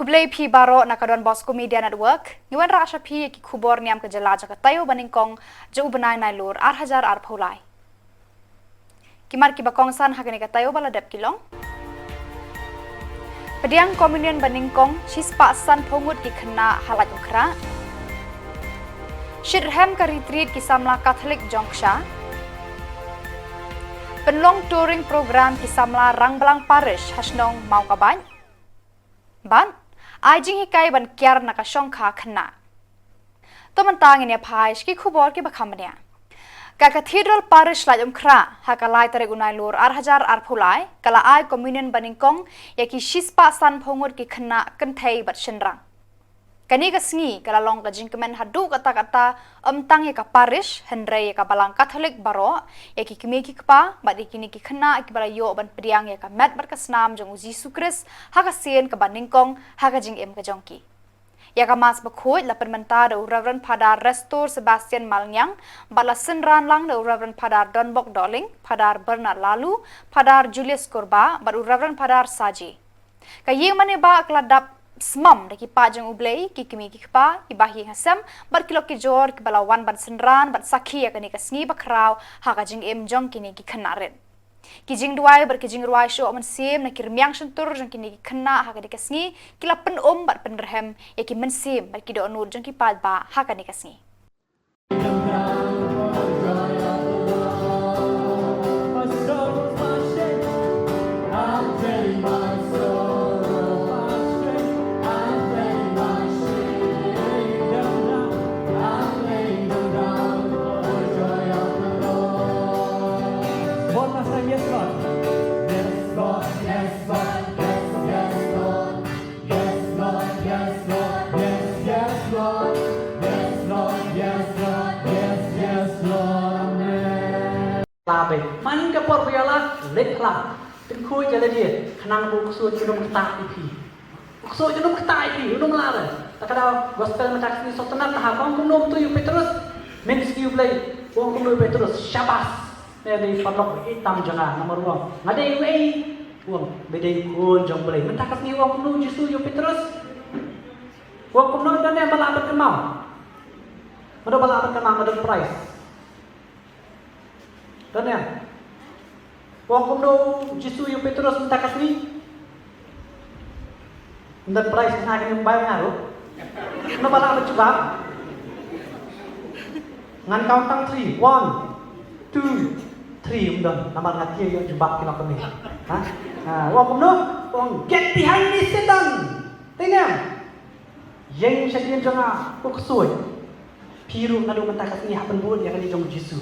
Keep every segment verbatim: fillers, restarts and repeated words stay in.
Khublei phi baroh na ka Don Bosco Media Network. Ngi wanrah sha phi ïa ki khubor niam ka jylla jong ka taïew ba nyngkong jong u bnai Nailur ar hajar arphew lai. Ki mat kiba kongsan ha kane ka taïew ba la dep ki long: Pdiang Communion ba nyngkong, shispah sanphew ngut ki khynnah ha Laitumkhrah. Shitrhem ka retreat ki samla Katholik jong ksha. Pynlong touring program ki samla Rangblang Parish ha shnong Mawkabait. Bad ai jinghikai ban kiar na ka shongkha khynnah. To mynta ngin ïa phai sha ki khubor kiba kham bniah. Ka Cathedral Parish Laitumkhrah ha ka lai tarik u Nailur ar hajar arphew lai ka la ai Communion ba nyngkong ïa ki shispah sanphew ngut ki khynnah kynthei bad shynrang. Kane ka sngi ka la long ka jingkmen haduh katta katta, ym tang ïa ka parish hynrei ïa ka Balang Katholik baroh, ïa ki kmie ki kpa bad ïa kine ki khynnah kiba la ïoh ban pdiang ïa ka met bad ka snam jong u Jisu Khrist ha ka sien kaba nyngkong ha ka jingim ka jong ki. Ïa ka Mass bakhuid la pynmynta da u Reverend Father Restor Sebastian Malngiang bad la synran lang da u Reverend Father Donbok Dohling, Father Bernard Lalu, Father Julius Kurba bad u Reverend Father Saji. Ka ïing mane ba ka la dap smam da ki paid jong U Blei, ki kmie ki kpa, ki bahaïing hasem bad ki lok ki jor kiba la wan ban synran bad sakhi ïa kane ka sngi bakhraw ha ka jingim jong kine ki khynnah rit. Ki jingduwai bad ki jingrwai shoh mynsiem na ki rmiang shyntur jong kine ki khynnah ha kane ka sngi ki la pynum bad pynrhem ïa ki mynsiem bad ki dohnud jong ki paidbah ha kane ka sngi. Yes, Lord, yes, Lord, yes, yes, Lord, yes, Lord, yes, yes, Lord, amen. La bei, man ka por ba ïa la, leit la. Pynkhuid ïa lade, khnang ba u ksuid un ym ktah ïa phi. U ksuid un ym ktah ïa phi, un ym lah re. Ta ka daw gospel mynta ka sngi sngewtynnat, ta ha ka ong kumno u Petrus, mynta ka sngi U Blei u ong kumno u Petrus, shabas. Ne dei paralok ba ïeit tam jong nga, namar u ong nga dei uei, u ong ba dei u Khun jong U Blei. Mynta ka sngi u ong kumno u Jisu ïa u Petrus. U ong kumno, don ne ba lah ban kynmaw? Mano ba lah ban kynmaw, mano prize? Don ne? U ong kumno u Jisu ïa u Petrus mynta ka sngi? Ym don prize, nga kane mobile nga ruh. Mano ba lah ban jubab? Ngan count tang three. One, two, three, ym don. Namar nga tieng ïoh jubab ki lok kane. Ha? Ha, u ong kumno? U ong, "Get behind me, Satan." Te ne em? Ïeng shadien jong nga, u ksuid. Phi ruh naduh mynta ka sngi hap pynbud ïa kane jong u Jisu.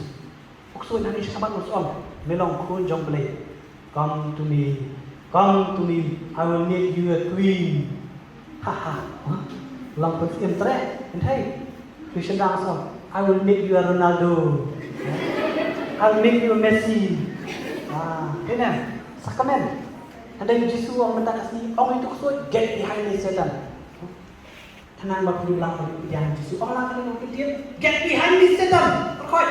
U ksuid nangne shakhmat u ong, me long Khun jong U Blei. Come to me, come to me, I will make you a queen. Ha ha. Huh? Long pynsyiem treh, hynrei. Phi shynrang u ong, I will make you a Ronaldo. I will make you a Messi. Ah, kane, sakramen. Hynrei u Jisu u ong mynta ka sngi, ong ïa u ksuid, "Get behind me, Satan." Khnang ba phi lah ban pdiang Jisu. Ong lang kane ka kyntien, "Get behind me, Satan." Pyrkhat.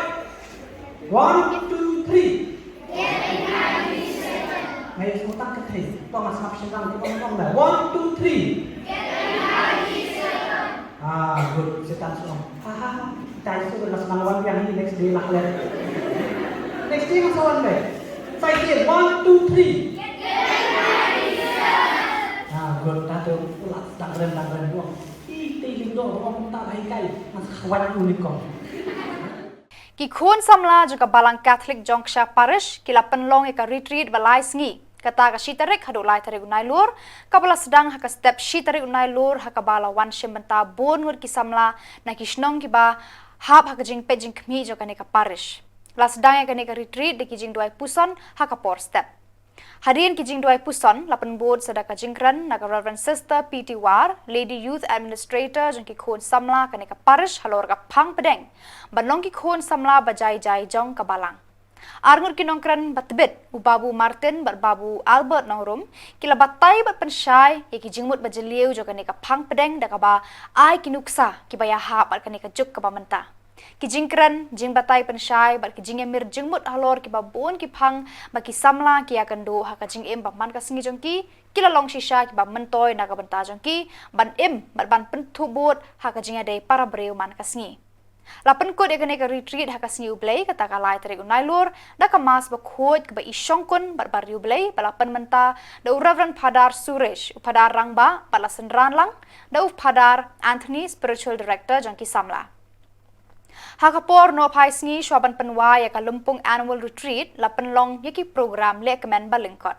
One, two, three. Get behind me, Satan. Ngai sngewtang ka thei. To nga sngap shynrang ki ong ong da. One, two, three. Get behind me, Satan. Ah, good. Satan shu ong, "Ha ha ha. Ita Jisu nga sngewtang wan biang hi, next day lah leh." Next day nga sa wan leh. Sa ïa, one, two, three. Ah, good. Ta tu u la dang rem dang rem u ong. Ih, te ling dong, ruh kumta ba hikai, ngan sa khwat u nyngkong. Ki khun samla jong ka Balang Katholik Jongksha Parish ki la pynlong ïa ka retreat ba lai sngi, kata ka shi tarik haduh lai tarik u Nailur, kaba la sdang ha ka step shi tarik u Nailur, ha kaba la wan shim bynta bun ngut ki samla na ki shnong kiba hap ha ka jingpeit jingkhmih jong kane ka parish. La sdang ïa kane ka retreat da ki jingduwai puson ha ka por step. Hadien ki jingduwai puson la pynbud sa da ka jingkren na ka Reverend Sister P T War, Lady Youth Administrator jong ki khun samla kane ka parish halor ka phang pdeng ban long ki khun samla ba jai jai jong ka Balang. Arngut ki nongkren ba tbit, u Babu Martin bad Babu Albert Nongrum, ki la batai bad pynshai ïa ki jingmut ba jylliew jong kane ka phang pdeng da kaba ai ki nuksa kiba ïahap bad kane ka juk kaba mynta. Ki jingkren, jingbatai pynshai bad ki jingïamir jingmut halor kiba bun ki phang ba ki samla ki ïakynduh ha ka jingim ba man ka sngi jong ki, ki la long shisha kiba myntoi na ka bynta jong ki ban im bad ban pynthuh bud ha ka jingïadei para briew man ka sngi. La pynkut ïa kane ka retreat ha ka sngi U Blei, kata ka lai tarik u Nailur, da ka Mass bakhuid kaba i shongkun bad bariewblei ba la pynmynta da u Reverend Phadar Suresh, u Phadar rangbah, bad la synran lang da u Phadar Anthony, Spiritual Director jong ki samla. Ha ka por nohphai sngi shwa ban pynwai ïa ka Lympung Annual Retreat, la pynlong ïa ki program lehkmen ba lyngkot.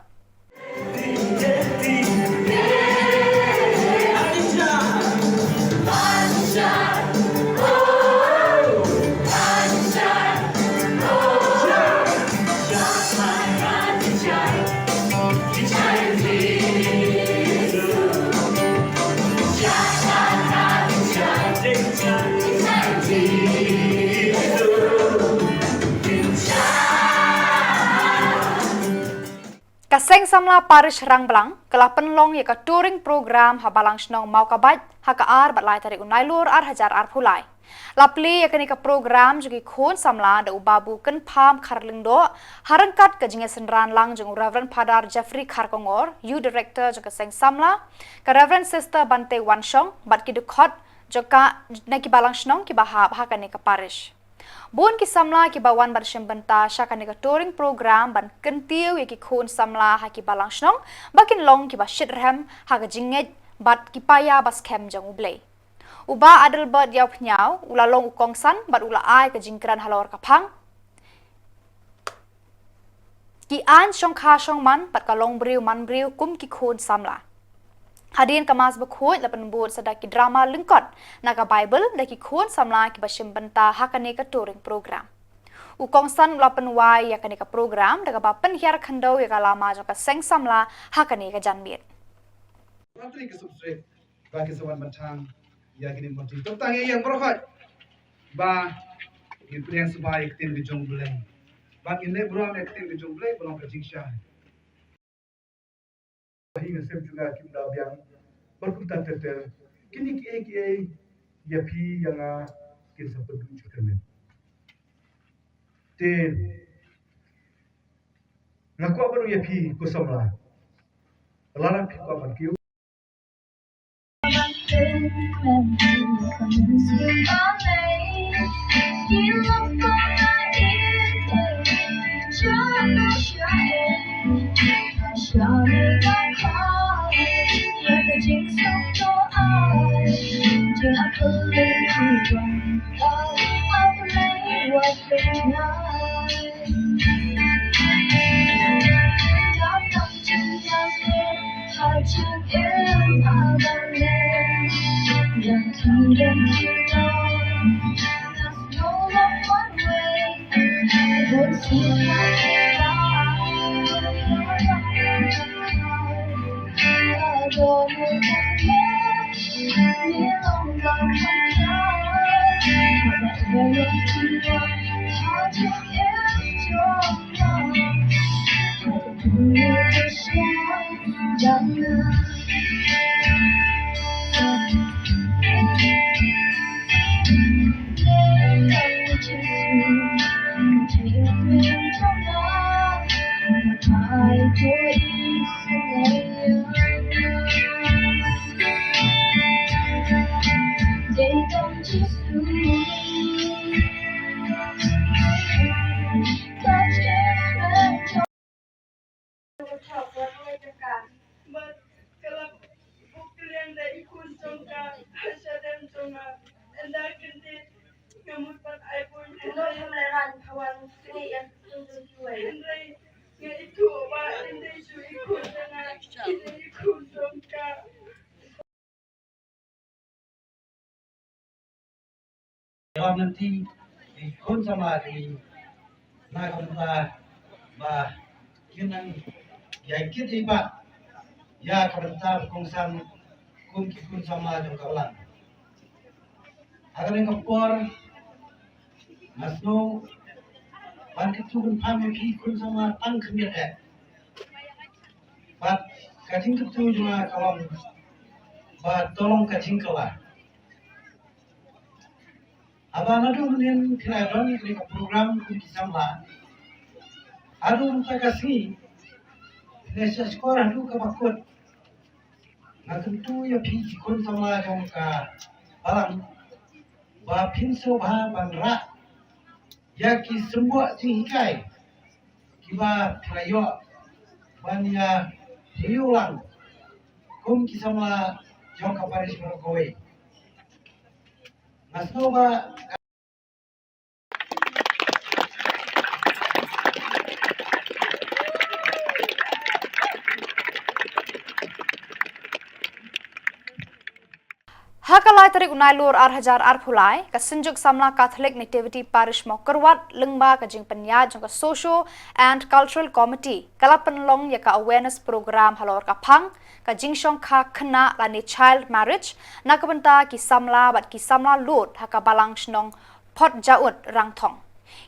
Ka Seng Samla Parish Rangblang ka la pynlong ïa ka touring program ha Balang Shnong Mawkabait ha ka ar bad lai tarik u Nailur ar hajar arphew lai. La plie ïa kane ka program jong ki khun samla da u Babu Kynpham Kharlyngdoh, ha ryngkat ka jingïasynran lang jong u Reverend Phadar Jeffrey Kharkongor, Youth Director jong ka Seng Samla, ka Reverend Sister Bante Wanshong bad ki dkhot jong ka na ki Balang Shnong kiba hap ha kane ka parish. Bun ki samla kiba wan ban shim bynta sha kane ka touring program ban kyntiew ïa ki khun samla ha ki Balang Shnong ba kin long kiba shitrhem ha ka jingngeit bad ki paia ba skhem jong U Blei. U Bah Adelbert Ïawphniaw u la long u kongsan bad u la ai ka jingkren halor ka phang ki aiñ shongkha shongman bad ka longbriew manbriew kum ki khun samla. Hadien ka Mass bakhuid la pynbud sa da ki drama lyngkot na ka Baibl da ki khun samla kiba shim bynta ha kane ka touring program. U kongsan u la pynwai ïa kane ka program da kaba pynhiar khyndew ïa ka lama jong ka Seng Samla ha kane ka janmiet. Ba ki sa wan ban thang ïa kine ki mawti. To tang ïa ïeng baroh khoit ba ngin pdiang sngewbha ïa ka ktien ka jong U Blei. Ba ngin leh burom ïa ka ktien ka jong U Blei ba long ka jingshai. Ba hi nga sem jong nga kim da biang. Ba kumta ter ter kine kiei kiei ïa phi ïa nga kin sa pynduh jingkyrmen. Te nga kwah ban ong ïa phi ko samla, lada phi kwah ban kiew. Bad ka la buh kylliang da i khun jong ka ha shadem jong nga. Ynda kyndit nga mut ban ai buiñ, hynrei nga ithuh ba ym dei shuh i khun jong nga, i dei i khun jong ka. Ïa lynti ki khun samla ki na ka bynta ba kin nang ïa kit ïa bat ïa ka bynta ba kongsan kum ki khun samla jong ka Balang. Ha kane ka por nga sngew ban kyntu kynpham ïa ki khun samla tang khyndiat eh. Bad ka jingkyntu jong nga ka long ba to long ka jingkylla. Haba naduh mynnin phi la don ïa kane ka program kum ki samla, haduh mynta ka sngi phi la shah shkor haduh kaba kut. Nga kyntu ïa phi ki khun samla jong ka balang ba phin sngewbha ban rah ïa ki symboh jinghikai kiba phi la ïoh ban ïa review lang kum ki samla jong ka parish baroh kawei. Nga sngew ba Ha ka lai tarik u Nailur ar hajar arphew lai, ka Synjuk Samla Catholic Nativity Parish Mawkyrwat, lyngba ka jingpynïaid jong ka Socio and Cultural Committee, ka la pynlong ïa ka awareness program halor ka phang ka jingshongkha khynnah lane child marriage na ka bynta ki samla bad ki samla lud ha ka balang shnong Photjaud, Rangthong.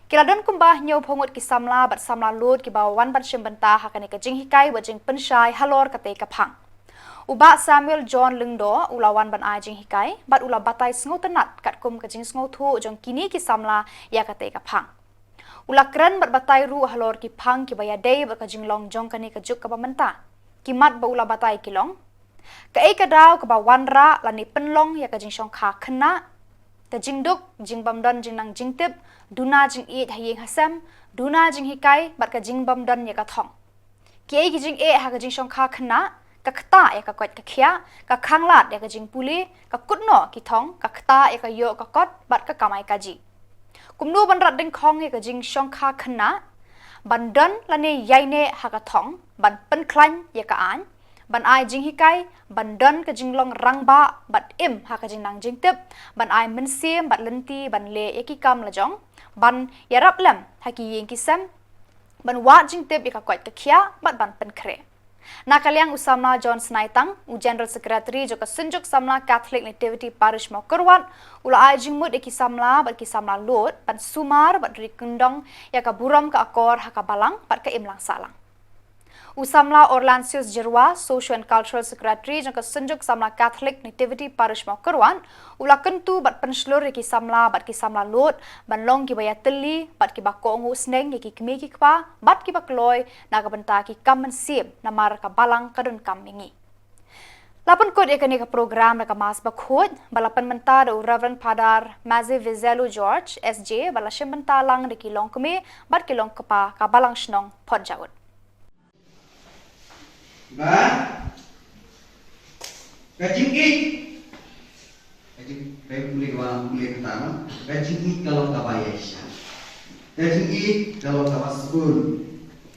Ki la don kumba hynñiewphew ngut ki samla bad samla lud kiba wan ban shim bynta ha kane ka jinghikai bad jingpynshai halor katei ka phang. U Bah Samuel John Lyngdoh u la wan ban ai jinghikai bad u la batai sngewtynnat katkum ka jingsngewthuh jong kine ki samla ïa katei ka phang. U la kren bad batai ruh halor ki phang kiba ïadei bad ka jinglong jong kane ka juk kaba mynta. Ki mat ba u la batai ki long: kaei ka daw kaba wanrah lane pynlong ïa ka jingshongkha khynnah, ka jingduk, jingbym don jingnang jingtip, duna jingïeit ha ïing ha sem, duna jinghikai bad ka jingbym don ïa ka thong. Kiei ki jingeh ha ka jingshongkha khynnah? Ka ktah ïa ka koit ka khiah, ka khanglad ïa ka jingpule, ka kut noh ki thong, ka ktah ïa ka ïoh ka kot bad ka kamai kajih. Kumno ban rat dyngkhong ïa ka jingshongkha khynnah? Ban don lane ïaineh ha ka thong, ban pynkhlaiñ ïa ka aiñ, ban ai jinghikai, ban don ka jinglong rangbah bad im ha ka jingnang jingtip, ban ai mynsiem bad lynti ban leh ïa ki kam lajong, ban ïarap lem ha ki ïing ki sem, ban wad jingtip ïa ka koit ka khiah bad ban pynkhreh. Na ka liang u samla John Snaitang, u General Secretary jong ka Synjuk Samla Catholic Nativity Parish Mawkyrwat, u la ai jingmut ïa ki samla bad ki samla lud ban sumar bad ri kyndong ïa ka burom ka akor ha ka balang bad ka imlang sahlang. U samla Orlansius Jyrwa, Social and Cultural Secretary jong ka Synjuk Samla Catholic Nativity Parish Mawkyrwat, u la kyntu bad pynshlur ïa ki samla bad ki samla lud ban long kiba ïatylli bad kiba kohnguh sneng ïa ki kmie ki kpa bad kiba kloi na ka bynta ki kam mynsiem, namar ka balang ka donkam ïa ngi. La pynkut ïa kane ka program da ka Mass bakhuid ba la pynmynta da u Reverend Father Maze Vizelu George, S J, ba la shim bynta lang da ki longkmie bad ki longkpa ka balang shnong Photjaud. Ba ka jingïeit, ka jing, ka jingpule, ka jingpule kata, no? Ka jingïeit ka long kaba ïaishah. Ka jingïeit ka long kaba sbun.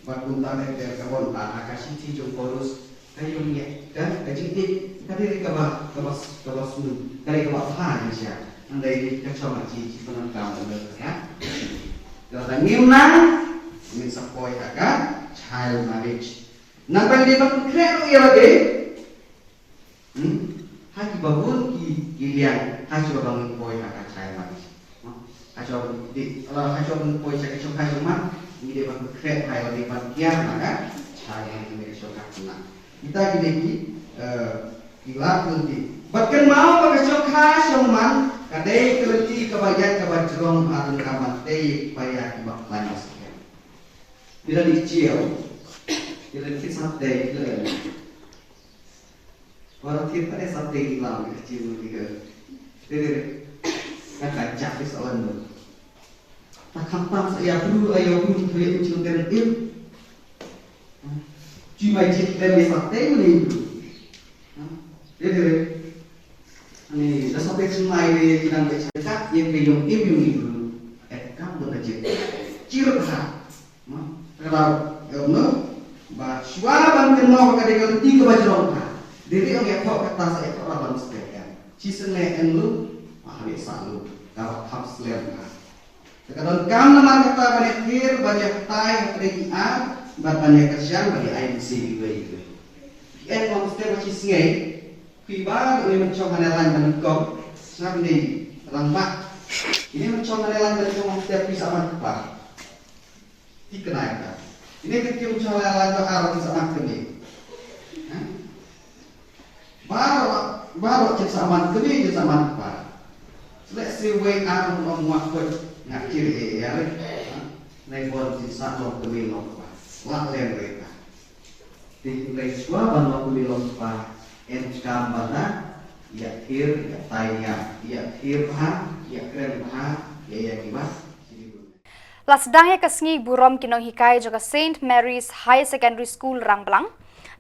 Bad kumta ka, ka, ka bynta ha ka shithi jong u Paulus, ka ïong ïa ka, ka jingïeit ka dei kaba, kaba, kaba sbun, ka dei kaba bha ïaishah. Hynrei ka shong ha shi, shi pyndonkam, ka dei ka, ka ngim nang, ngin sa poi ha ka child marriage. Nangta ngi dei ban pynkhreh ruh ïa lade. Hmm? Ha kiba bun ki, ki liang, ha kiba ngin poi ha ka child marriage. Ha kiba ngin poi sha ka shongkha shongman, ngi dei ban pynkhreh ha ïa lade ban kiar na ka child marriage, ka shongkha khynnah. Kita ki dei ki, eh, ki lad lynti. Bad kynmaw ba ka shongkha shongman ka dei ka lynti kaba ïaid kaba jrong, ha donkam ban tei ïa ki paia kiba khlaiñ ba skhem. Phi la dei jiw, phi la dei sa tei, phi la dei. Wan thied pat sa tei lam ka jiw ni ka. Dei dei. Ka ka jak phi sa wan. Ta kham tam sa ïa bru, ïa bru, ïa bru, ïa bru, ïa bru. Ji mai ji tem sa tei ni. Dei dei. Ani da sa tei sumai ni, ji nang dei sa ka, ïa bru, ïa bru, ïa bru. Eh, kam da ji. Ji ru ha. Ka daw, eh, no? Ba shuwa ban kynmaw ba ka dei ka lynti kaba jrong ka. Dei dei ong ïathoh kata sa ïathoh lah ban step kan. Shi seng leh en lu, ah, habis sa lu. Ka ba kham slem ka. Te ka donkam namar kata ban ïathir, ban ïatai ha kine ki ar, bad ban ïakyrshan, ban ïa ai mynsiem iwei iwei. Ki en ong step ba shi sngei, phi ba, uni mynshong hane lain ban kong, sngap ni rangbah. Ini mynshong hane lain ban kong step phi sa ban kpa. Ti kynai ka. Ini ka kim chong la la ka ar ti sa man kmie. Ha? Baroh, baroh ti sa man kmie, ti sa man kpa. Lehse wei ar ong ong wah put nga kir e e are. Nei bon sin sa long kami long pa. Lah lem re ka. Ti lei swa ban long kami long pa. En kam ban na. Ya kir ya tai ya. Ya kir pa. Ya kren pa. Ya ya kiwa. La sdang ïa ka sngi burom ki nonghikai jong ka Saint Mary's Higher Secondary School Rangblang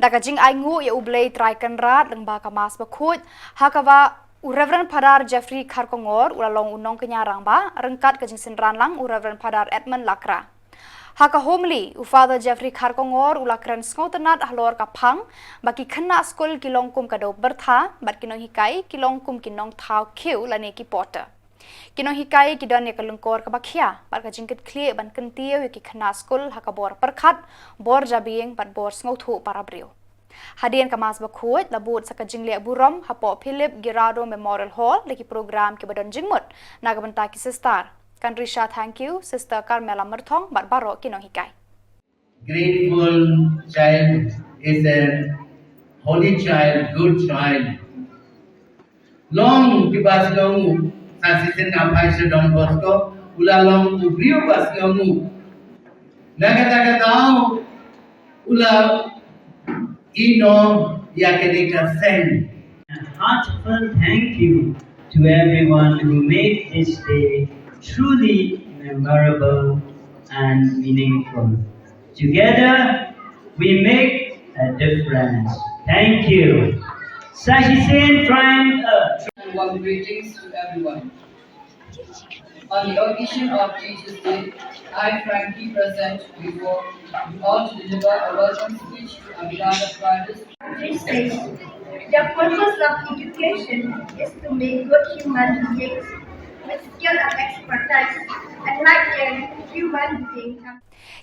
da ka jingainguh ïa U Blei Trai Kynrad lyngba ka Mass Bakhuid, ha kaba u Reverend Phadar Jeffrey Kharkongor u la long u nongkñia rangbah ryngkat ka jingsynran lang u Reverend Phadar Edmund Lakra. Ha ka homily, u Father Jeffrey Kharkongor u la kren sngewtynnad halor ka phang ba ki khynnah skul ki long kum ka dew pyrtha bad ki nonghikai ki long kum ki nongthaw khiew lane ki porter. Ki nonghikai ki don ïa ka lyngkor kaba khia bad ka jingkitkhlieh ban kyntiew ïa ki khynnah skul ha ka bor pyrkhat, bor jabieng bad bor sngewthuh para briew. Hadien ka Mass Bakhuid la bud sa ka jingleh burom hapoh Philip Girado Memorial Hall da ki program kiba don jingmut na ka bynta ki sister. Kan ri sha thank you Sister Carmela Myrthong bad baroh ki nonghikai. Grateful child is a holy child, good child. Long kiba sngewnguh, sa shisien nga phai sha Don Bosco, u la long u briew ba sngewnguh. Na kata ka daw u la ïehnoh ïa kane ka seng. A heartfelt thank you to everyone who made this day truly memorable and meaningful. Together, we make a difference. Thank you. Sa shisien Triumph Earth. And warm greetings to everyone. On the occasion of Teachers' Day, I frankly present before you all to deliver a welcome speech to our beloved fathers. This says, the purpose of education is to make good human beings with skill and expertise, and like their human being.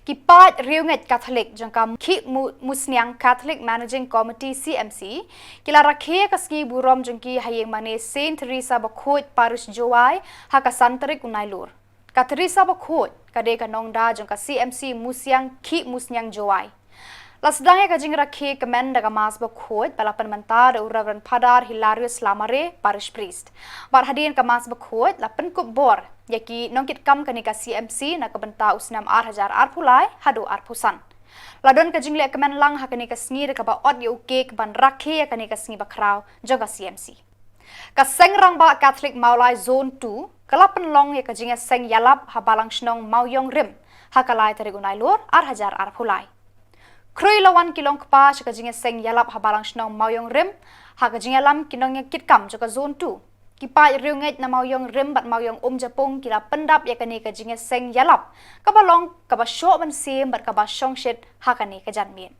Ki paid riewngeit Katholik jong ka Khih Mu-, Musniang Catholic Managing Committee C M C ki la rakhe ka sngi burom jong ki ha ïing mane Saint Teresa Bakhuid Parish Jowai ha ka san tarik u Nailur. Ka Teresa Bakhuid ka dei ka nongda jong ka C M C Musiang Khih Musniang Jowai. La sdang ïa ka jingrakhe kmen da ka Mass Bakhuid ba la pynmynta da u Reverend Phadar Hilarius Lamare, Parish Priest. Bad hadien ka Mass Bakhuid la pynkup bor ïa ki nongkitkam kane ka C M C na ka bynta u snem ar hajar arphew lai haduh arphew san. La don ka jingleh kmen lang ha kane ka sngi da kaba ot ïa u kek ban rakhe ïa kane ka sngi bakhraw jong ka C M C. Ka Seng Rangbah Katholik Mawlai Zone two ka la pynlong ïa ka jingïaseng ïalap ha Balang Shnong Mawiong Rim ha ka lai tarik u Nailur ar hajar arphew lai. Khrui la wan ki longkpa sha ka jingïaseng ïalap ha Balang Shnong Mawiong Rim ha ka jingïalam ki nongkitkam jong ka Zone two. Ki paid riewngeit na Mawiong Rim bad Mawiong Umjapung ki la pyndap ïa kane ka jingïaseng ïalap kaba long kaba shoh mynsiem bad kaba shongshit ha kane ka janmiet.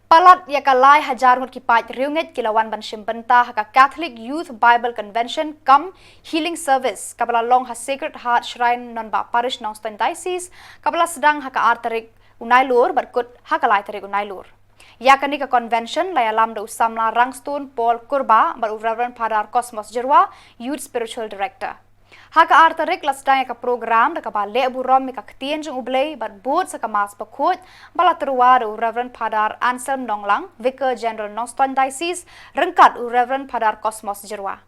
Palat ïa ka lai hajar ngut ki paid riewngeit ki la wan ban shim bynta ha ka Catholic Youth Bible Convention cum Healing Service kaba la long ha Sacred Heart Shrine, Nonbah Parish, Nongstoiñ Diocese, kaba la sdang ha ka ar tarik u Nailur bad kut ha ka lai tarik u Nailur. Ïa kane ka convention la ïalam da u samla Rangstone Paul Kurbah bad u Reverend Father Cosmos Jyrwa, Youth Spiritual Director. Ha ka ar tarik la sdang ïa ka program da kaba leh burom ïa ka ktien jong U Blei bad bud sa ka Mass Bakhuid ba la tyrwa da u Reverend Father Anselm Nonglang, Vicar General Nongstoiñ Diocese, ryngkat u Reverend Father Cosmos Jyrwa.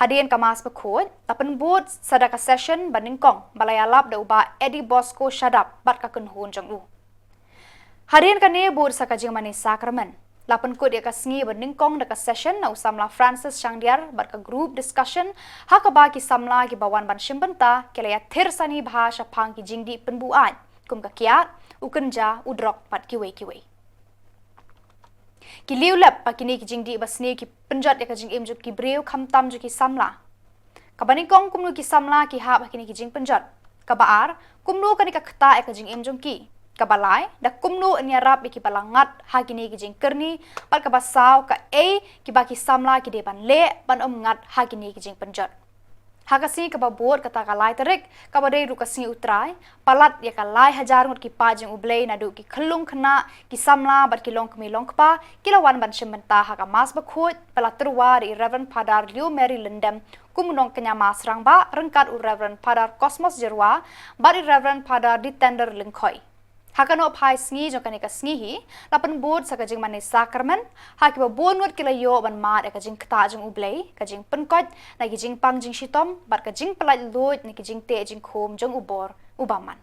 Hadien ka Mass Bakhuid la pynbud sa da ka session ba nyngkong ba la ïalap da u Bah Eddie Bosco Shadap bad ka kynhun jong u. Hadien kane bud sa ka jingmane sakramen. La pynkut ïa ka sngi ba nyngkong da ka session na u samla Francis Shangdiar bad ka group discussion ha kaba ki samla kiba wan ban shim bynta ki la ïathir sani bha shaphang ki jingdih pynbuaid kum ka kiad, u kynja, u drok bad kiwei kiwei. Ki liu lep ba kine ki jingdih basniew ki pynjot ïa ka jingim jong ki briew khamtam jong ki samla. Kaba nyngkong, kumno ki samla ki hap ha kine ki jingpynjot. Kaba ar, kumno kane ka ktah ïa ka jingim jong ki. Kaba lai, da kumno yn ïarap ïa kiba la ngat ha kine ki jingkyrni, bad kaba saw, kaei kiba ki samla ki dei ban leh ban ym ngat ha kine ki jingpynjot. Ha ka sngi kaba bud kata ka lai tarik, kaba dei ruh ka sngi U Trai, palat ïa ka lai hajar ngut ki paid jong U Blei naduh ki khyllung khynnah, ki samla bad ki longkmie longkpa ki la wan ban shim bynta ha ka Mass Bakhuid ba la tyrwa da i Reverend Father Leo Mary Lyndem kum u nongkñia Mass rangbah ryngkat u Reverend Father Cosmos Jyrwa bad i Reverend Father Ditender Lyngkhoi. Ha ka nohphai sngi jong kane ka sngi hi la pynbud sa ka jingmane sakramen ha kiba bun ngut ki la ïoh ban mad ïa ka jingktah jong U Blei, ka jingpynkoit na ki jingpang jingshitom bad ka jingpyllait luid na ki jingteh jingkhum jong u bor u bymman.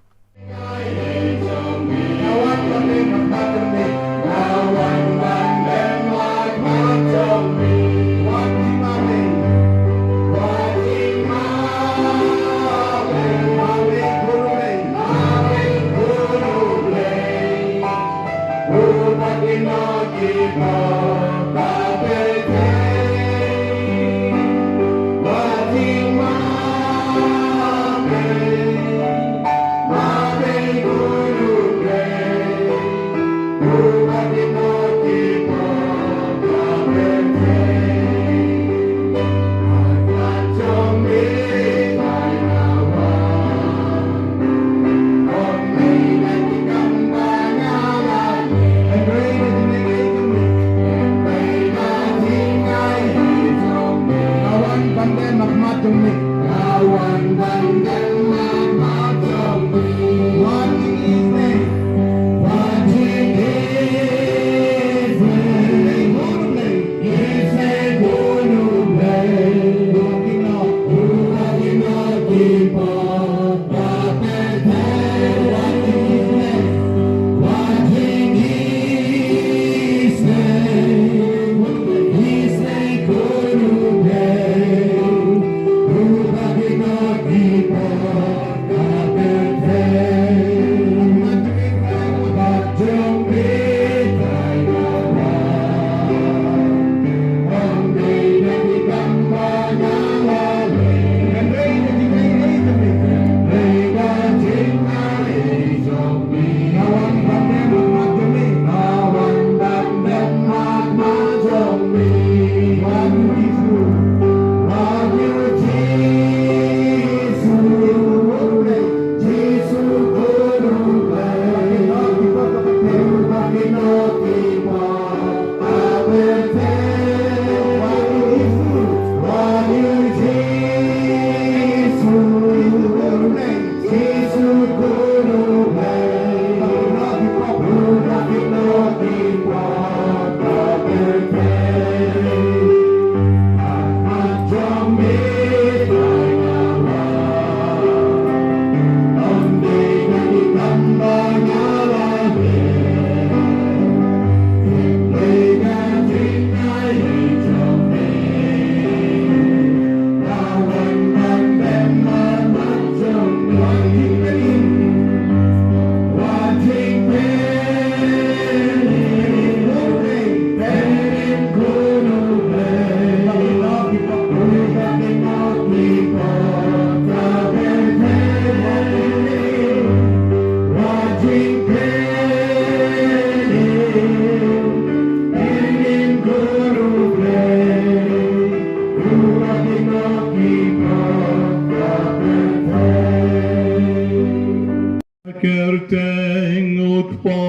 Kyrteng U Kpa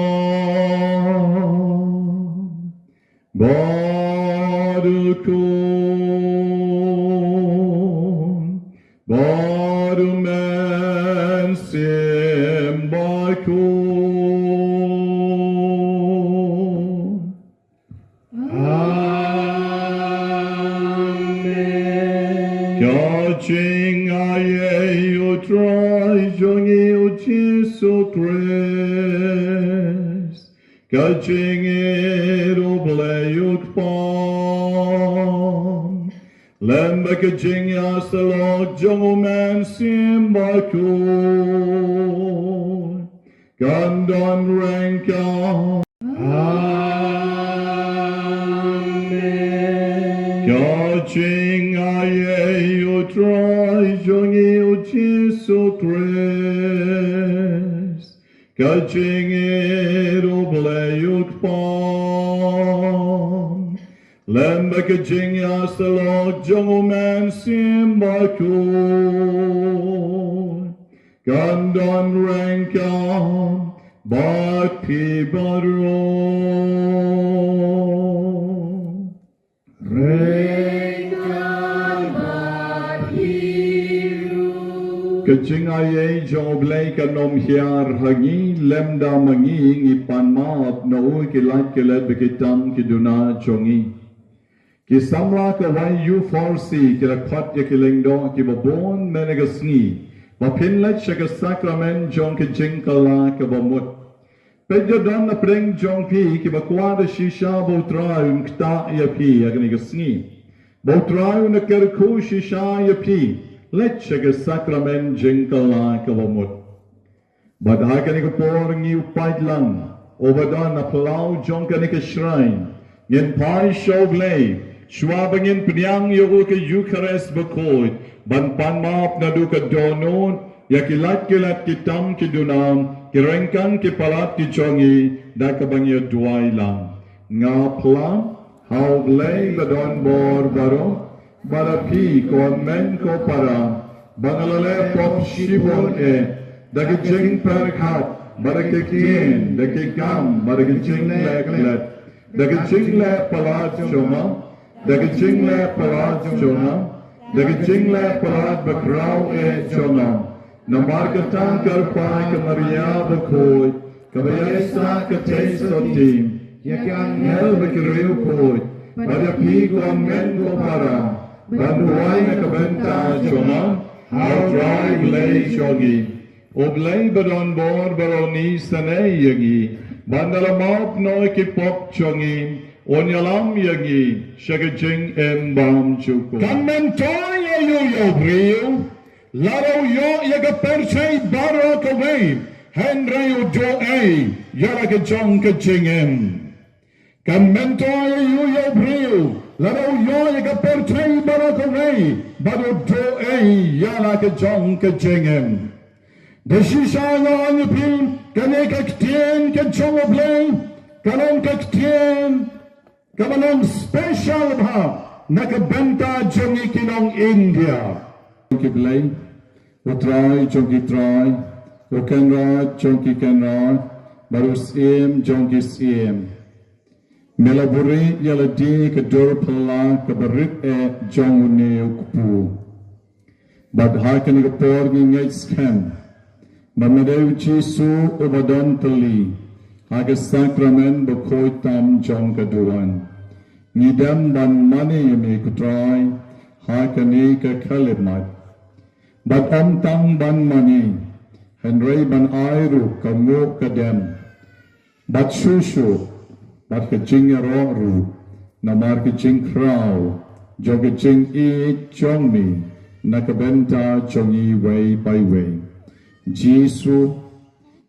bad U Khun bad U Mynsiem Bakhuid. Amen. Ka jingaiei U Trai jong ngi U Jisu Khrist, ka jingïeit U Blei U Kpa, lem bad ka jingïasyllok jong U Mynsiem Bakhuid, kan don ryngkat. Amen. Ka jingaiei U Trai jong ngi U Jisu Khrist, ka jingïeit U Blei U Kpa, lem bad ka jingïasyllok jong U Mynsiem Bakhuid, kan don ryngkat bad phi baroh. Ryngkat bad phi ruh. Ka jingaiei jong U Blei kan ym hiar ha ngi, lymda ma ngi ngi pan map na u ïa ki lait ki let bad ki tam ki duna jong ngi. Ki samla kawei U four C ki la khot ïa ki lyngdoh kiba bun mynne ka sngi ba phin leit sha ka sakramen jong ka jingkylla kaba mut. Peit, don napdeng jong phi kiba kwah da shisha ba U Trai un ktah ïa phi ha kane ka sngi, ba U Trai un kyrkhu shisha ïa phi leit sha ka sakramen jingkylla kaba mut. Bad ha kane ka por ngi u paidlang uba don na phyllaw jong kane ka shrine, ngin phai sha U Blei shuwa ba ngin pdiang ïa u ka Eukharist bakhuid, ban pan map naduh ka dohnud ïa ki lait ki let, ki tam ki duna, ki ryngkang ki palat ki jong ngi, da kaba ngi ïa duwai lang. Nga phla ha U Blei ba don bor baroh, bad ha phi ko hynmen ko para, ba nga la leh pop shibun eh, da ka jingpyrkhat, bad da ka ktien, da ka kam, bad da ka jingleh klet, da ka jingleh palat jong nga, da ka jingleh palat jong nga, da ka jingleh palat bakhraw eh jong nga. Namar kata kyrpad ïa ka Maria bakhuid, kaba ïaisah ka theisotti, ïa ki angel bad ki riewkhuid, bad ïa phi ko hynmen ko para, ban duwai na ka bynta jong nga ha U Trai Blei jong ngi. U Blei ba don bor baroh un isynei ïa ngi, ban da la map noh ïa ki pop jong ngi, un ïalam ïa ngi sha ka jingim bymjukut. Kan myntoi ïa u ïa u briew lada u ïoh ïa ka pyrthei baroh kawei, hynrei u duh ei ïa la ka jong ka jingim. Kan myntoi ïa u ïa u briew lada u ïoh ïa ka pyrthei baroh kawei, bad u duh ei ïa la ka jong ka jingim. Da shisha nga ong ïa phi, kane ka ktien ka jong U Blei ka long ka ktien kaba long special bha na ka bynta jong ngi ki nong India. Ki Blei, U Trai jong ki trai, U Kynrad jong ki kynrad, bad U Syiem jong ki syiem. Me la buhrieh ïa lade ka dur phylla kaba rit eh jong une u kpu. Bad ha kane ka por ngi ngeit skhem ba me dei U Jisu uba don tylli ha ka sakramen bakhuid tam jong ka duwan. Ngi dem ban mane ïa me ko Trai ha kane ka khyllipmat. Bad ym tang ban mane, hynrei ban ai ruh ka nguh ka dem, bad shuh shuh bad ka jingïaroh ruh, namar ka jingkhraw jong ka jingïeit jong me na ka bynta jong ngi iwei pa iwei. Jisu,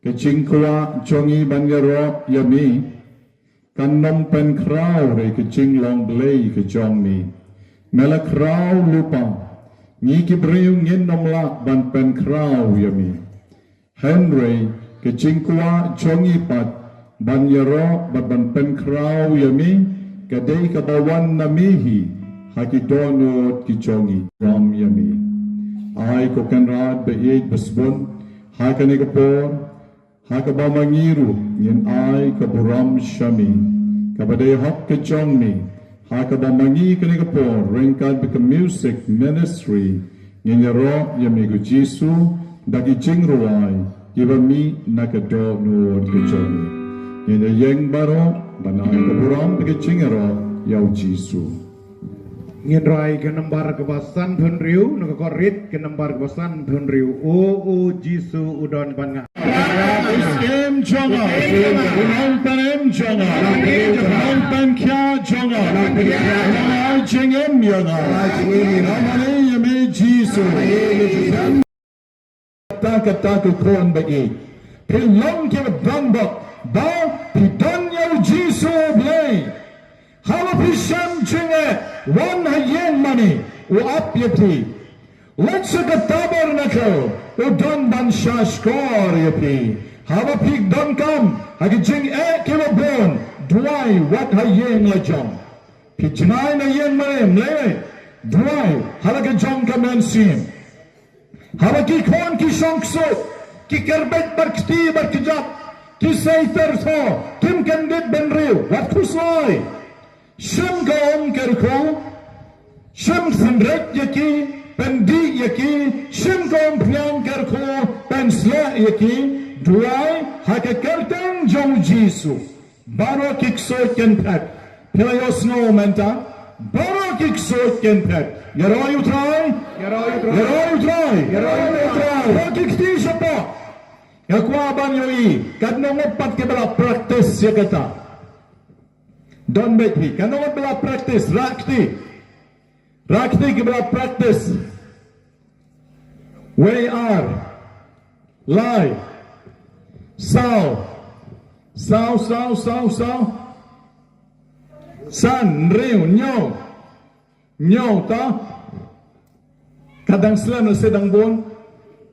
ka jingkwah jong ngi ban ïaroh ïa me kan ym pynkhraw da ka jinglong Blei ka jong me. Me la khraw lypa, ngi ki briew ngin ym lah ban pynkhraw ïa me. Hynrei ka jingkwah jong ngi pat ban ïaroh bad ban pynkhraw ïa me ka dei kaba wan na me hi ha ki dohnud ki jong ngi. Ram ïa me. Ai ko Kynrad ba ïeit ba sbun, ha kane ka por Ha kaba ma ngi ruh ngin ai ka burom sha mi, kaba dei hok ka jong mi, ha kaba ma ngi kane ka por ryngkat bad ka music ministry ngin ïaroh ïa me ko Jisu da ki jingrwai kiba mih na ka dohnud ka jong mi. Ngin ïeng baroh ban ai ka burom bad ka jingïaroh ïa u Jisu. Ngin rwai ka nambar kaba sanphew hynriew, na ka kot rit ka nambar kaba sanphew hynriew. O, o Jisu u don bad nga. Em jong nga, u nongpynim jong nga, u nongpynkhiah jong nga, u nongai jingim ïa nga. Namar ïa me Jisu. Kata kata ka khun ba ïeit. Phi long kiba donbok ba phi don ïa u Jisu U Blei. Haba phi shem jingeh, wan ha ïing mane, u ap ïa phi. Leit sha ka tabernacle, u don ban shahshkor ïa phi. Haba phi donkam ha ki jingeh kiba bun, duwai wat ha ïing la jong. Phi jngai na ïing mane, ym lei lei, duwai ha la ka jong ka mynsiem. Haba ki khun ki shong ksuid, ki kyrbit bad kti bad kjat, ki sei tyrtho, kim kyndit bynriew, wat khuslai. Shim ka umkyrkhu, shim synreit ïa ki, pyndih ïa ki, shim ka umphniang kyrkhu, pynsleh ïa ki, duwai ha ka kyrteng jong u Jisu. Baroh ki ksuid kin phet. Phi la ïohsngew mynta? Baroh ki ksuid kin phet. Ïaroh ïa u Trai. Ïaroh ïa u Trai. Ïaroh ïa u Trai. Baroh ki kti shapoh. Nga kwah ban ïohi katno ngut pat kiba la practice ïa kata. Don beit hi. Katno ngut ba la practice? Rah kti. Rah kti kiba la practice. Wei, ar, lai, saw, saw, saw, saw, saw, san, hynriew, hynñiew, hynñiew, to. Ka dang slem lane dang bun?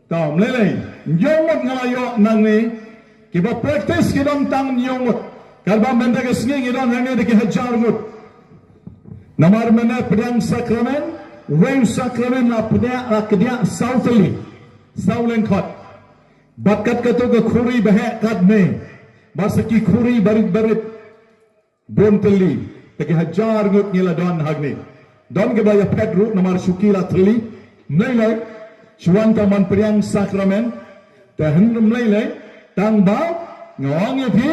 To, ym lei lei. Hynñiew ngut nga la ïoh nangne. Kiba practice ki don tang hynñiew ngut. Katba mynta ka sngi ngi don hangne da ki hajar ngut. Namar mynne pdiang sakramen, uwei u sakramen la pdiang, la kdiah saw tylli, saw lyngkhot. Bad kat kato ka khuri ba heh katne, bad sa ki khuri barit barit, bun tylli, da ki hajar ngut ngi la don hangne. Don kiba ïaphet ruh namar shuki la tylli, ym lei lei, shu wan tang ban pdiang sakramen, te hynrei ym lei lei, tang ba nga ong ïa phi,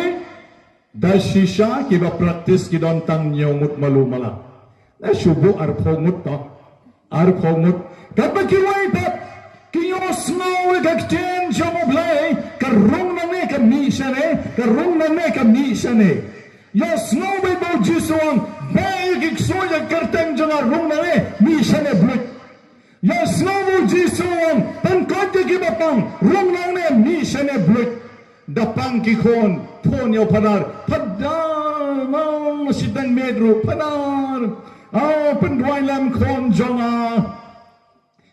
da shisha kiba practice ki don tang hynñiew ngut malu mala. Da shu buh arphew ngut to. Arphew ngut. Katba kiwei pat ki ïohsngew ïa ka ktien jong U Blei, ka rung nangne ka mih shane, ka rung nangne ka mih shane. Ïohsngew beit ba U Jisu u ong, beh ïa ki ksuid ha ka kyrteng jong nga, rung nangne mih shane bluit. Ïohsngew ba U Jisu u ong, pynkoit ïa kiba pang, rung nangne mih shane bluit. Da pang ki khun, phone ïa u phadar. Phadar, mo, shiteng miet ruh, phadar. Oh, pynduwai lem khun jong nga.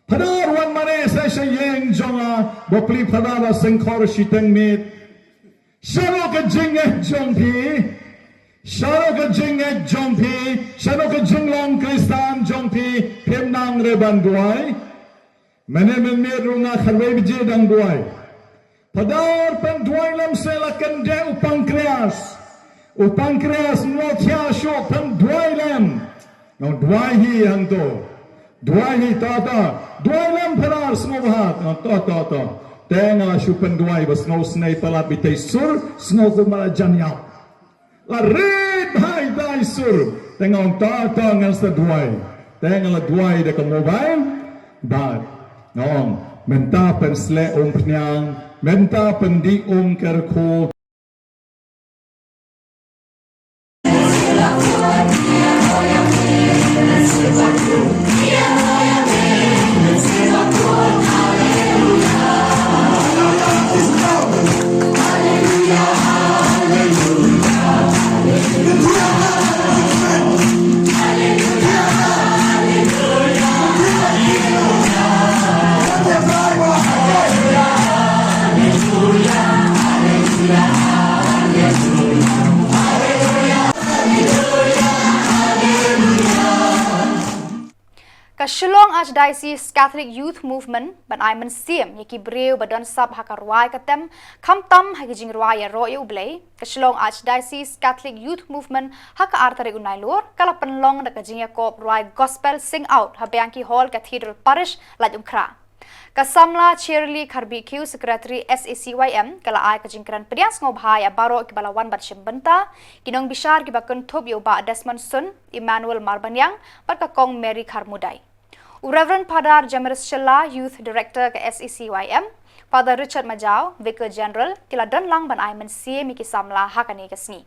Phadar wan mane sa sha ïing jong nga. Bapli phadar la seng khor shiteng miet. Shano ka jingngeit jong phi? Shano ka jingngeit jong phi? Shano ka jinglong Khristan jong phi? Phim nang re ban duwai. Mynne mynmiet ruh nga khatwei baje dang duwai. Phadar pynduwai lem se la kyndeh u pancreas. U pancreas mo thiah shuh pynduwai lem. Nga ong duwai hi hangto. Duwai hi to to. Duwai lem phadar sngewbha. Nga ong to to to. Te nga la shu pynduwai ba sngewsynei palat bitei sur sngewkhuslai jan ïap. La rit bha ita i sur. Te nga ong to to ngan sa duwai. Te nga la duwai da ka mobile. Bad nga ong mynta pynsleh umphniang, mynta pyndih umkyrkhu. Ka Shillong Archdiocese Catholic Youth Movement ban ai mynsiem ïa ki briew ba don sap ha ka rwai ka tem, khamtam ha ki jingrwai ïaroh ïa U Blei. Ka Shillong Archdiocese Catholic Youth Movement ha ka ar tarik u Nailur ka la pynlong da ka jingïakop rwai Gospel Sing Out ha Bianchi Hall, Cathedral Parish, Laitumkhrah. Ka samla Shirley Kharbihkhiew, Secretary S A C Y M, ka la ai ka jingkren pdiang sngewbha ïa baroh kiba la wan ban shim bynta, ki nongbishar kiba kynthup ïa u Bah Desmond Sun, Emmanuel Marbaniang bad ka Kong Mary Kharmudai. U Reverend Father Jemiris Shylla, Youth Director ka S A C Y M, Father Richard Majaw, Vicar General, ki la don lang ban ai mynsiem ïa ki samla ha kane ka sngi.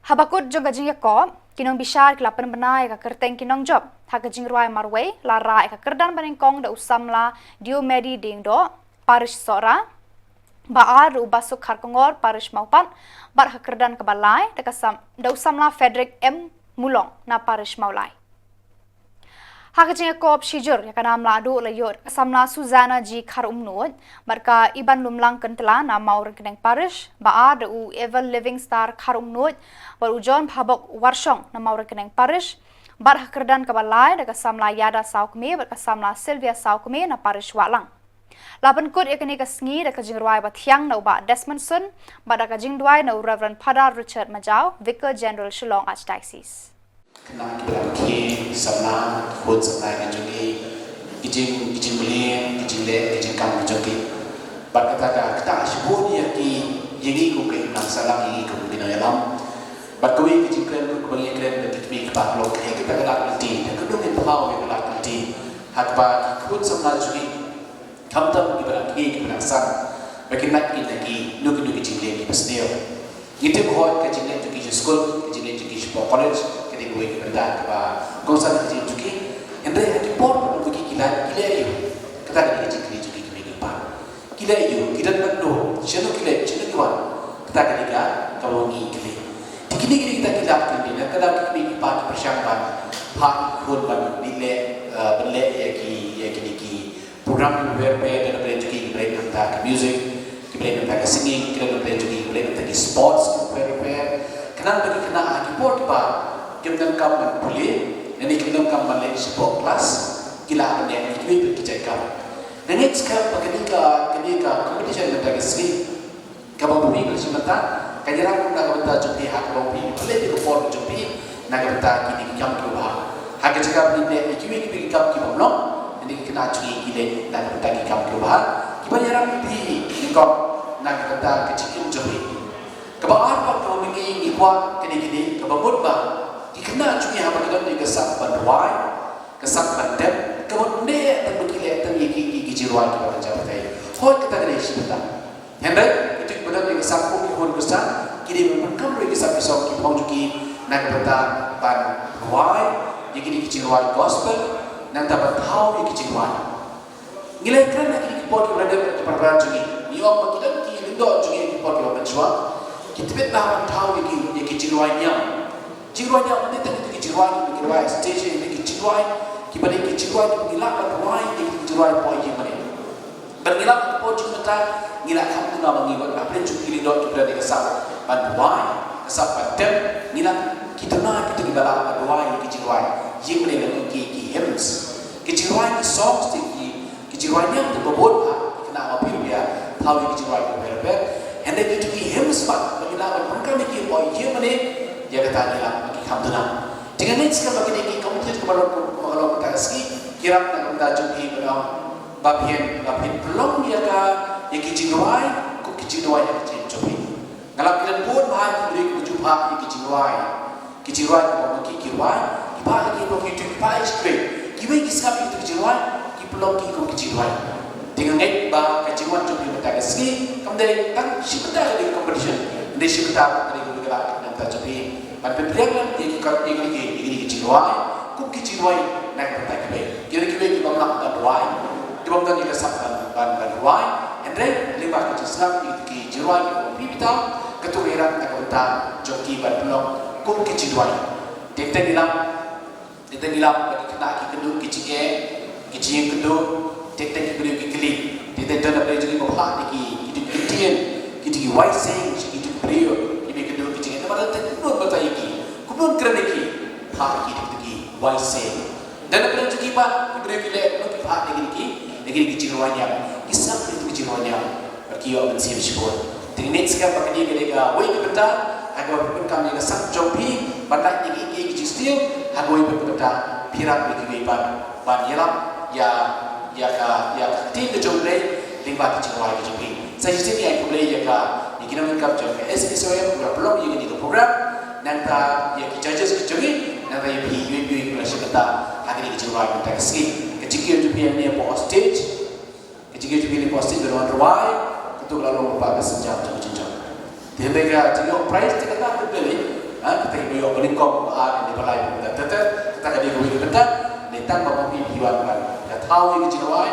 Haba kut jong ka jingïakop, ki nongbishar ki la pynbna ïa ka kyrteng ki nongjop. Ha ka jingrwai marwei la rah ïa ka kyrdan banyngkong da u samla Diomedi Diengdoh, Parish Sohra, ba ar da u Basuk Kharkongor, Parish Mawpat, bad ha ka kyrdan kaba lai da ka sam, da u samla Frederick M Mulong na Parish Mawlai. Ha ka jingïakop shijur ïa ka nam lahduh la ïoh ka samla Susanna G Kharumnuid bad ka Ibanlumlang Kyntla na Mawryngkneng Parish, ba ar da u Ever Living Star Kharumnuid bad u John Phabok Warshong na Mawryngkneng Parish, bad ha ka kyrdan kaba lai da ka samla Ïada Sawkmie bad ka samla Sylvia Sawkmie na Parish Wahlang. La pynkut ïa kane ka sngi da ka jingrwai bathiang na u Bah Desmond Sun bad da ka jingduwai na u Reverend Father Richard Majaw, Vicar General Shillong Archdiocese. Khynnah kiba la khie samla, khun samla ki jong ngi, ki jing, ki jingmlien, ki jingleh, ki jingkam ki jong ngi. Bad kata ka, kata shibun ïa ki, ïa ngi kum ki nongïalam, ïa ngi kum ki nongïalam. Bad kawei ka jingkren, kaba ngi kren, bad ki kmie ki kpa, ki long, ki kata ka lad lynti, ka kynduh ngin pynpaw ïa ka lad lynti. Ha kaba ki khun samla jong ngi, khamtam kiba dang khie kiba dang san, ba kin ïoh ïa kino kino ki jingleh kiba sniew. Ngi tip hooid ka jingleh jong ki sha skul, ka jingleh jong ki shapoh college, ka dei kawei ka bynta kaba kongsan ka jingleh jong ki. Hynrei ha ki por ba ki leh, ki leh aïu? Kata ka dei ka jingkylli jong ki kmie ki kpa. Ki leh aïu, ki don katno, shano ki leit, shano ki wan? Kata ka dei ka, kaba ngi kylli. Te kine, kine kita ki lad ki kmie, ka dei ki kmie ki kpa ki pyrshang ban phah ïa ki khun ban leh, eh, ban leh ïa ki, ïa kine ki program kiba pher pher, don na pdeng jong ki kiba leit namar ka music, kiba leit namar ka singing, kiba don na pdeng jong ki kiba leit namar ki sports kiba pher pher. Khnang ba ki khynnah ha ki por kiba kim donkam ban pule, lane kim donkam ban leit shapoh class, ki lah ban leh ïa kiwei pat ki jait kam. Nga ngeit skhem ba kane ka, kane ka competition mynta ka sngi, kaba phi ba shim bynta, kan ïarap na ka bynta jong phi ha kaba phi pynleit ïa ka por jong phi na ka bynta kine ki kam kiba bha. Ha ka jaka ba phi leh ïa kiwei kiwei ki kam kiba mlong, kine ki khynnah jong ngi ki leit na ka bynta ki kam kiba bha, kiba ïarap ïa phi nyngkong na ka bynta ka jingim jong phi. Kaba ar pat kaba ngi, ngi kwah kine kine, kaba mut ba ki khynnah jong ngi haba ki don ïa ka sap ban rwai, ka sap ban tem, ka mut ne tang ba ki leh tang ïa ki, ki, ki jingrwai kiba kynja pyrthei. Hooid kata ka dei shi bynta. Hynrei kito kiba don ïa ka sap kum ki khun Khristan, ki dei ban pyndonkam ruh ïa ka sap ki song ki phong jong ki na ka bynta ban rwai ïa kine ki jingrwai gospel, nangta ban thaw ïa ki jingrwai. Ngi la ïakren ha kine ki por kiba la dep, ki para jong ngi. Ngi ong ba ki don ki lyngdoh jong ngi ha ki por kiba mynshuwa, ki tbit bha ban thaw ïa ki, ïa ki jingrwai niam. Jingrwai niam, ym dei tang ki jingrwai kiba ki rwai stage, ym dei ki jingrwai kiba dei ki jingrwai kiba ngi lah ban rwai, ïa ki jingrwai hapoh ïing mane. Bad ngi lah ban, hapoh jingmut mynta ngi lah kham duna ba ngi wan, hapdeng jong ki lyngdoh kiba don ïa ka sap ban rwai, ka sap ban tem, ngi lah ki duna kita kiba lah ban rwai ïa ki jingrwai ïing mane, lane ki, ki hymns, ki jingrwai, ki songs, ki, ki jingrwai niam, te ba bun ha ki khynnah ba phi ruh, thaw ïa ki jingrwai kiba pher pher. Hynrei kito ki hymns pat ba ngi lah ban pyndonkam ïa ki hapoh ïing mane, ïa kata ngi lah ban, ki kham duna. Te nga ngeit skhem ba kine ki competition kaba long, kaba long mynta ka sngi, ki ïarap na ka bynta jong phi ba long, ba phin, ba phin pynlong ïa ka, ïa ki jingrwai kum ki jingrwai ha ka jingim jong phi. Nga lap ki don bun bha ki briew kiba ju phah ïa ki jingrwai. Ki jingrwai kiba ma ki, ki rwai, ki phah ïa ki, ki tu, ki phah ïa ki, kiwei ki sngap ïa ki tu ki jingrwai, ki pynlong ki kum ki jingrwai. Te nga ngeit ba ka jingwan jong phi mynta ka sngi kam dei tang shi bynta ka dei competition, hynrei shi bynta ka dei ka lad na ka bynta jong phi ban pynpriang lem ïa ki, ïa ki, ïa ki, ïa ki jingrwai kum ki jingrwai na ka bynta kiwei. Ki dei kiwei ki bym lah ban rwai, ki bym don ïa ka sap ban, ban, ban rwai, hynrei lyngba ka jingsngap ïa ki jingrwai kiba phi phi thaw, kato ka ïarap na ka bynta jong ki ban pynlong kum ki jingrwai. Teng teng ngi lap, teng teng ngi lap ba ki khynnah ki kynduh ki jingeh, ki jingkynduh, teng teng ki briew ki kylli. Teng teng don na pdeng jong ki ba phah ïa ki, ki dei ki ktien, ki dei ki wai seng, ki dei ki briew kiba kynduh ki jingeh. Namar teng teng kumno ban batai ïa ki, kumno ban kren ïa ki, phah ïa ki, ki dei ki wai seng. Dan na pdeng jong ki pat ki briew ki leh kumno? Ki phah da kine ki, da kine ki jingrwai niam. Ki sap ïa kine ki jingrwai niam bad ki ïoh mynsiem shibun. Te ngin ïa sngap ba kane ka dei kawei ka bynta ha kaba pyndonkam ïa ka sak jong phi ban lait ïa ki, ïa ki jingstad ha kawei pat ka bynta. Phi rap ïa kiwei pat ban ïalap ïa, ïa ka, ïa ka ktien ka jong U Blei lyngba ki jingrwai ka jong phi. Sa shisien ngi ai khublei ïa ka, ïa ki nongïalam jong ka S B C O M kiba la pynlong ïa kane ka program. Nangta ïa ki judges ki jong ngi, nangta ïa phi iwei pa iwei kiba la shim bynta ha kane ka jingrwai mynta ka sngi. Ka jingkiew jong phi hangne hapoh stage, ka jingkiew jong phi hangne hapoh stage ban wan rwai, kato ka la long lypa ka sienjam jong ka jingjop. Te hynrei ka jingïoh prize te kata ka dei, ha, kata ka ïoh ka nyngkong, ba ar, ne ba lai, ba kata, kata, kata ka dei kawei ka bynta. Ne tang ba ma phi phi wan ban ka thaw ïa ka jingrwai,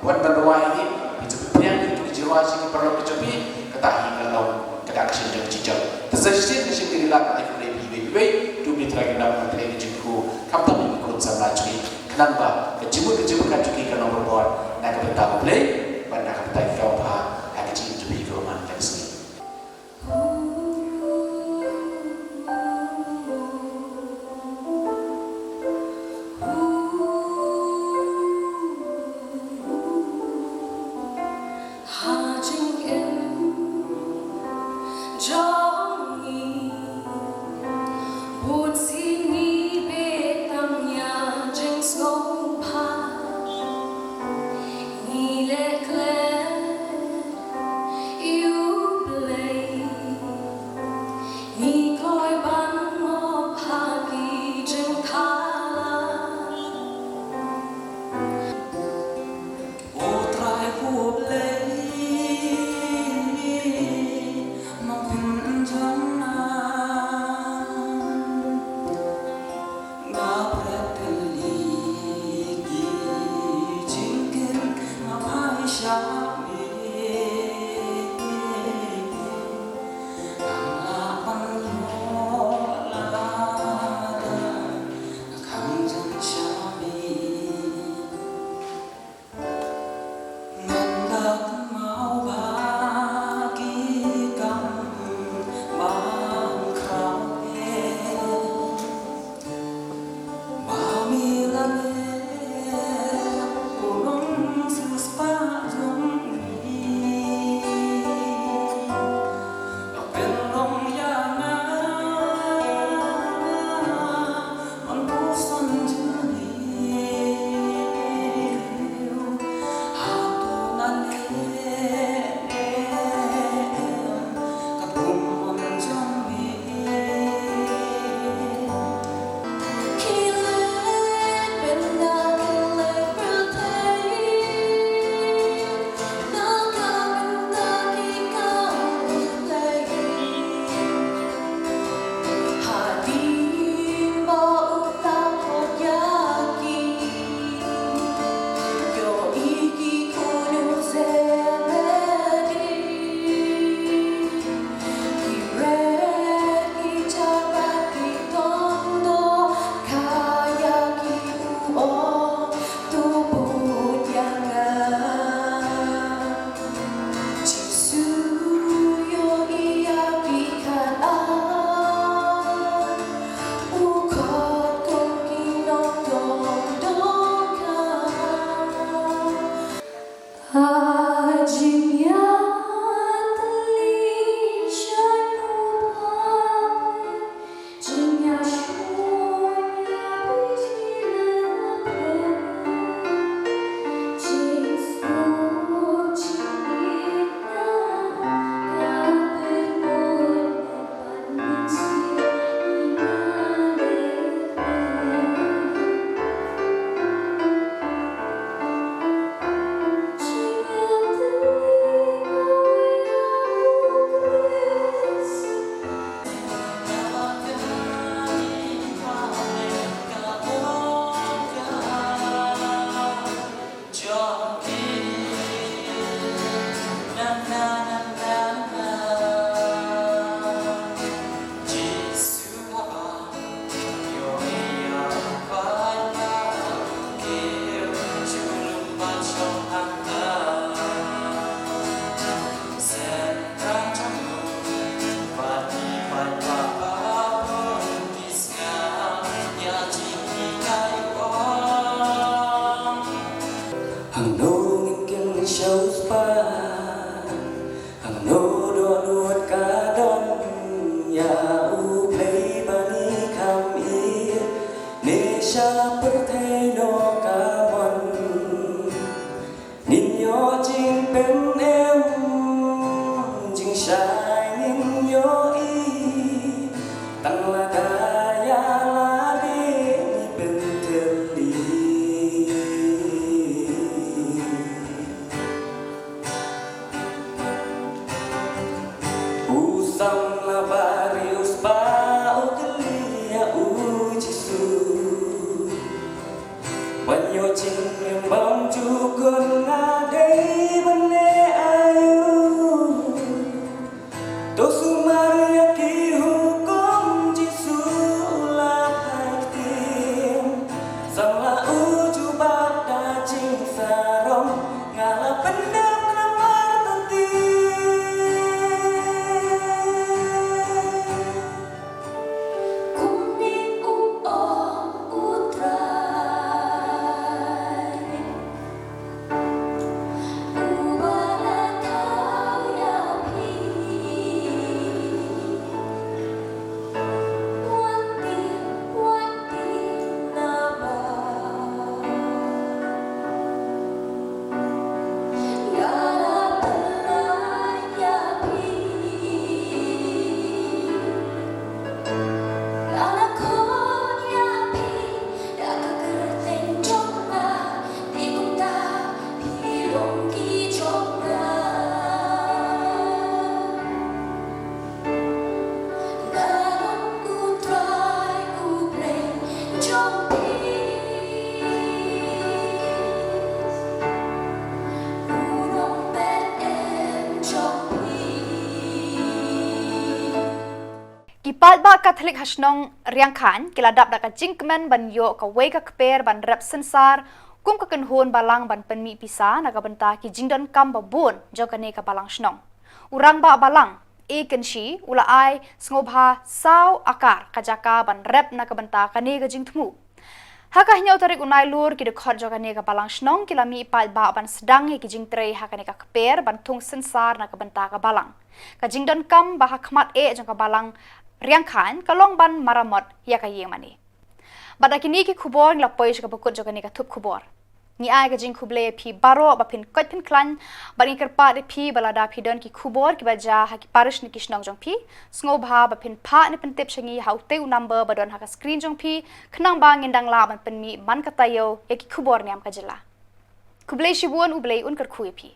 wan ban rwai ïa ngi, phi ju pynphriang ïa ki jingrwai sha ki paralok ki jong phi, kata hi ka long ka dak shin jong ka jingjop. Te sa shisien, shisien ka dei la ka ai khublei phi iwei pa iwei, to phi Trai Kynrad ban pynlong ka jingkyrkhu, khamtam ïa ki khun samla jong ngi, khnang ba ka jingmut ka jingpyrkhat jong ki kan long barabor na ka bynta U Blei bad na ka bynta ki kawang bha ha ka jingim jong phi kaba man ka sngi. Shai ngin ïohi tang lada ïa lade ngi pyntylli. U samla baroh u spah u kylli ïa u Jisu. Ban ïoh jingim bymjukut nga dei ban leh aïu? To sumar ïa ki hukum Jisu u la phai ktien. Samla u jubab da jingsarong, nga la pyndap namar tang ti. Kumne u ong u Trai, uba la thaw ïa phi. Wat tieng, wat tieng namar ïa la pynlait ïa phi. Nga la khot ïa phi da ka kyrteng jong nga, te kumta phi long ki jong nga. Nga long u Trai u Blei jong phi, u nongpynim jong phi. Ki paidbah Katholik ha shnong Riangkhaiñ ki la dap da ka jingkmen ban ïoh kawei ka kper ban rep synsar kum ka kynhun balang ban pynmih pisa na ka bynta ki jingdonkam babun jong kane ka balang shnong. U rangbah balang A Kynshi u la ai sngewbha saw akar ka jaka ban rep na ka bynta kane ka jingthmu. Ha ka hynñiew tarik u Nailur, ki dkhot jong kane ka balang shnong ki la mih paidbah ban sdang ïa ki jingtrei ha kane ka kper ban thung synsar na ka bynta ka balang. Ka jingdonkam ba ha khmat eh jong ka balang Riangkhaiñ ka long ban maramot ïa ka ïing mane. Bad da kine ki khubor ngi la poi sha kaba kut jong kane ka thup khubor. Ngi ai ka jingkhublei ïa phi baroh ba phin koit phin khlaiñ, bad ngi kyrpad ïa phi ba lada phi don ki khubor kiba jia ha ki parish ne ki shnong jong phi, sngewbha ba phin phah ne pyntip sha ngi ha utei u number ba don ha ka screen jong phi, khnang ba ngin dang lah ban pynmih man ka taïew ïa ki khubor niam ka jylla. Khublei shibun, U Blei un kyrkhu ïa phi.